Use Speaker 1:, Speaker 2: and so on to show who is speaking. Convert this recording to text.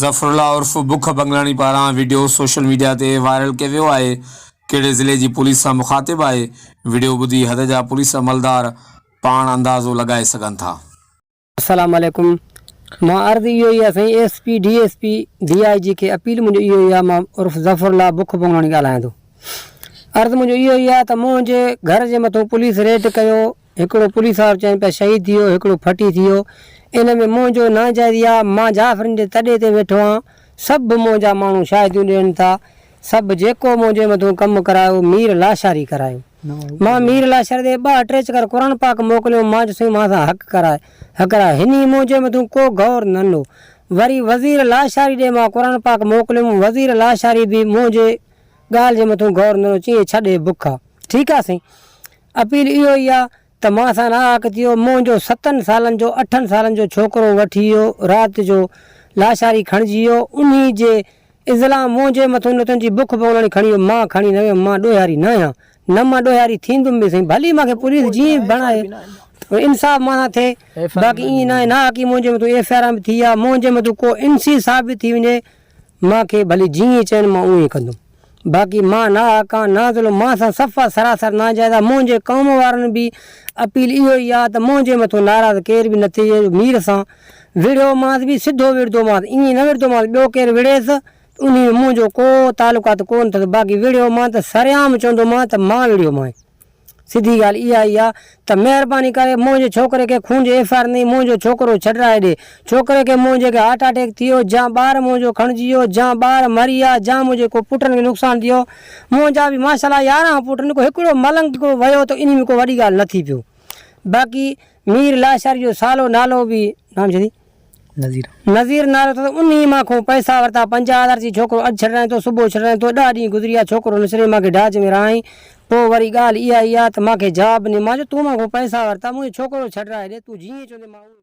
Speaker 1: ظفرالله عرف بک بنگلاڻي پاران وڊيو سوشل ميڊيا تي وائرل ڪيو ويو آهي ڪهڙي ضلعي جي پوليس سان مخاطب آهي وڊيو ٻڌي حد جا پوليس عملدار پاڻ اندازو لڳائي سگهن ٿا.
Speaker 2: السلام عليڪم مان عرض اهو ئي آهي سائين S P D S P D I G کي اپيل منهنجو اهو ئي آهي مان عرف ظفر الله بک بنگلاڻي ڳالهايان ٿو عرض منهنجو اهو ئي آهي ته منهنجي گهر جي مٿو پوليس ريڊ ڪيو هڪڙو پوليس وارو چين پيا شهيد ٿي ويو هڪڙو ڦٽي ٿي ويو ان ۾ منهنجو ناجائزي آ مان جعفرين جي تڏي تي ويٺو آن سڀ منهنجا ماڻهو شاهديون ڏين ٿا سڀ جيڪو منهنجي مٿون ڪم ڪرايو مير لاشاري ڪرايو مان مير لاشاري تي ٻه ٽي چڪر قرآن پاڪ موڪليو مان چيو سائين مان سان حق ڪراء حق ڪراء هني منهنجي مٿون ڪو غور نه ڏنو وري وزير لاشاري ڏي مان قرآن پاڪ موڪليم وزير لاشاري به منهنجي ڳالهه جي مٿون غور نه ڏنو چيائين ڇڏ هي بک آ ٺيڪ آ سائين اپيل اهو ئي آ ته مان سان ناحق ٿيو، منهنجو ستن سالن جو اٺن سالن جو ڇوڪرو وٺي ويو، رات جو لاشاري کڻجي ويو، انهي جي ازلام منهنجي مٿو نه تنهنجي بک بولڻي کڻي ويو، مان کڻي نه ويم، مان ڏوهياري نه آهيان، نه مان ڏوهياري ٿيندم به سهي، ڀلي مان کي پوليس جيئن به بڻائي انصاف مان سان ٿئي، باقي ائين ناهي ناحقي منهنجي مٿو ايف I R به ٿي آ، منهنجي مٿو ڪو انسي ثابت ٿي وڃي مان کي ڀلي جيئن چين مان اونئين ڪندم. باقي مان ناحق آن نه ظلم مان سان صفا سراسر ناجائز آ. منهنجي قوم وارن به اپيل اهو ئي آ ته منهنجي مٿو ناراض ڪير به نه ٿئي مير سان وڙهيو مانس به سڌو وڙهندو مانس ائين نه وڙهندو مانس ٻيو ڪير وڙهيس ته انهي ۾ منهنجو ڪو تعلقات ڪونه اٿس باقي وڙهيو مان ته سرعام چوندو مان ته مان وڙهيو مانء. سڌي ڳالهه اها ئي آ ته مهرباني ڪري منهنجي ڇوڪري کي خون جي ايف I R نئي منهنجو ڇوڪرو ڇڏرائي ڏي. ڇوڪري کي منهنجي کي هارٽ اٽيڪ ٿي ويو جان ٻار منهنجو کڻجي ويو جان ٻار مري ويا جان منهنجي ڪو پٽن کي نقصان ٿي ويو منهنجا به ماشاءالله 11 پٽ آهن ڪو هڪڙو ملنگ ڪو ويو ته انهي ۾ ڪو وڏي ڳالهه نه ٿي پيو باقي مير لاشاري جو سالو نالو به نام ڇا ٿي.
Speaker 3: نذير.
Speaker 2: نذير نالو اٿس انهي مان کون پئسا ورتا 50 هزار چي ڇوڪرو اڄ ڇڏرائين ٿو صبح ڇڏرائين ٿو ڏهه ڏينهن گذري ويا ڇوڪرو نه ڇڏي مان کي ڊاج ۾ رهائين پوء وري ڳالهه اها ئي آ ته مان کي جواب ڏني مان چيو تون مان کون پئسا ورتا منهنجو ڇوڪرو ڇڏرائي ڏي تون جيئن چوندين مان اهو.